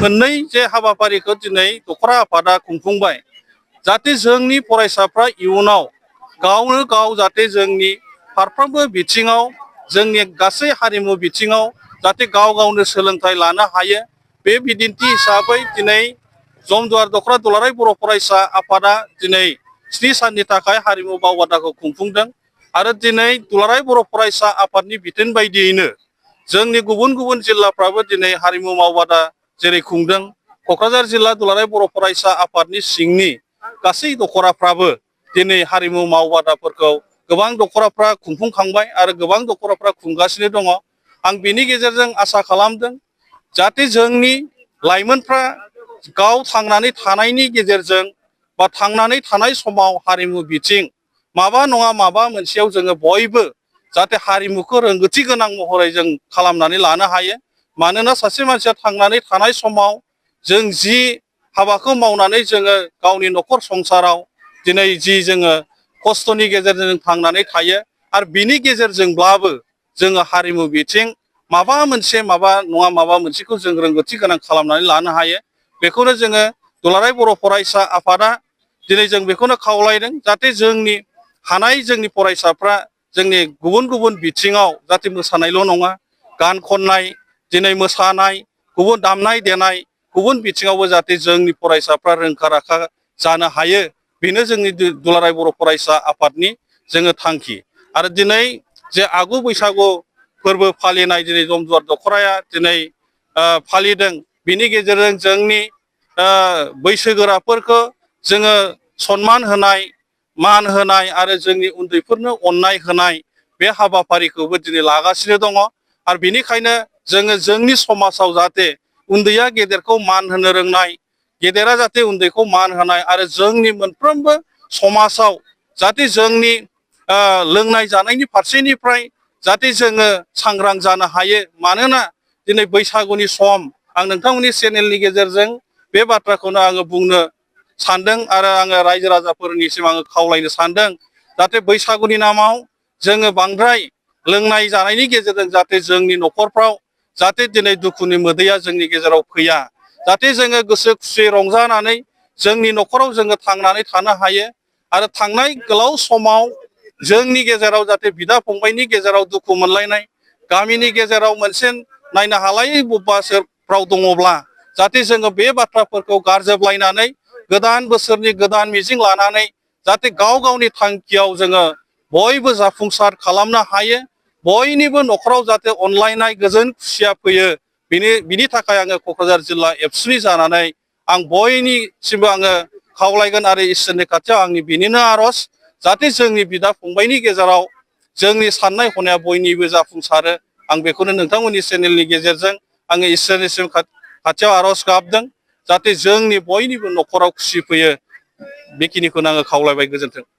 मोननै जे हाबाफारिखौ दिनै दखरा आफादा खुंफुंबाय जाहाथे जोंनि फरायसाफ्रा इयुनाव गावनो गाव जाहाथे जोंनि फारफ्रोमबो बिथिङाव जोंनि गासै हारिमु बिथिङाव जाहाथे गाव गावनो सोलोंथाइ लानो हायो। बे बिदिन्थि हिसाबै दिनै जमदुवार दखरा दुलाराय बर' फरायसा आफादा दिनै 7 साननि थाखाय हारिमु मावबादाखौ खुंफुंदों आरो दिनै दुलाराय बर' फरायसा आफादनि बिथोन बायदियैनो जोंनि गुबुन गुबुन जिल्लाफ्राबो दिनै हारिमु मावबादा जेरै खुंदों। क'क्राझार जिल्ला दुलाराय बर' फरायसा आफादनि सिंनि गासै दखराफ्राबो दिनै हारिमु मावबादाफोरखौ गोबां दखराफ्रा खुंफुंखांबाय आरो गोबां दखराफ्रा खुंगासिनो दङ। आं बेनि गेजेरजों आसा खालामदों जाहाथे जोंनि लाइमोनफ्रा गाव थांनानै थानायनि गेजेरजों बा थांनानै थानाय समाव हारिमु बिथिं माबा नङा माबा मोनसेयाव जोङो बयबो जाहाथे हारिमुखौ रोंगौथि गोनां महरै जों खालामनानै लानो हायो। मानोना सासे मानसिया थांनानै थानाय समाव जों जि हाबाखौ मावनानै जोङो गावनि न'खर संसाराव दिनै जि जोङो खस्थ'नि गेजेरजों थांनानै थायो आरो बिनि गेजेरजोंब्लाबो जोङो हारिमु बिथिं माबा मोनसे माबा नङा माबा मोनसेखौ जों रोंगौथि गोनां खालामनानै लानो हायो। बेखौनो जोङो दुलाराय बर' फरायसा आफादा दिनै जों बेखौनो खावलायदों जाहाथे जोंनि हानाय जोंनि फरायसाफ्रा जोंनि गुबुन गुबुन बिथिङाव जाहाथे मोसानायल' नङा गान खननाय दिनै मोसानाय गुबुन दामनाय देनाय गुबुन बिथिङावबो जाहाथे जोंनि फरायसाफ्रा रोंखा राखा जानो हायो। बेनो जोंनि दुलाराय बर' फरायसा आफादनि जोङो थांखि आरो दिनै जे आगु बैसागु फोरबो फालिनाय दिनै जमदुवार दखराया दिनै फालिदों। बिनि गेजेरजों जोंनि बैसोगोराफोरखौ जोङो सनमान होनाय मान होनाय आरो जोंनि उन्दैफोरनो अननाय होनाय बे हाबाफारिखौबो दिनै लागासिनो दङ आरो बेनिखायनो जोङो जोंनि समाजाव जाहाथे उन्दैया गेदेरखौ मान होनो रोंनाय गेदेरा जाहाथे उन्दैखौ मान होनाय आरो जोंनि मोनफ्रोमबो समाजाव जाहाथे जोंनि लोंनाय जानायनि फारसेनिफ्राय जाहाथे जोङो सांग्रां जानो हायो। मानोना दिनै बैसागुनि सम आं नोंथांमोननि चेनेलनि गेजेरजों बे बाथ्राखौनो आङो बुंनो सानदों आरो आङो रायजो राजाफोरनिसिम आङो खावलायनो सानदों जाहाथे बैसागुनि नामाव जोङो बांद्राय लोंनाय जानायनि गेजेरजों जाहाथे जोंनि न'खरफ्राव जाहाथे दिनै दुखुनि मोदैया जोंनि गेजेराव फैया जाहाथे जोङो गोसो खुसियै रंजानानै जोंनि न'खराव जोङो थांनानै थानो हायो आरो थांनाय गोलाव समाव जोंनि गेजेराव जाहाथे बिदा फंबायनि गेजेराव दुखु मोनलायनाय गामिनि गेजेराव मोनसे नायनो हालायै बबेबाफ्राव दङब्ला जाहाथे जोङो बे बाथ्राफोरखौ गारजोबलायनानै गोदान बोसोरनि गोदान मिजिं लानानै जाहाथे गाव गावनि थांखियाव जोङो बयबो जाफुंसार खालामनो हायो। बयनिबो न'खराव जाहाथे अनलायनाय गोजोन खुसिया फैयो बिनि थाखाय आङो क'क्राझार जिल्ला एबसुनि जानानै आं बयनिसिमबो आङो खावलायगोन आरो इसोरनि खाथियाव आंनि बेनिनो आर'ज जाहाथे जोंनि बिदा फंबायनि गेजेराव जोंनि साननाय हनाया बयनिबो जाफुंसारो। आं बेखौनो नोंथांमोननि चेनेलनि गेजेरजों आङो इसोरनिसिम खाथियाव आर'ज गाबदों जाहाथे जोंनि बयनिबो न'खराव खुसि फैयो। बेखिनिखौनो आङो खावलायबाय। गोजोन्थों।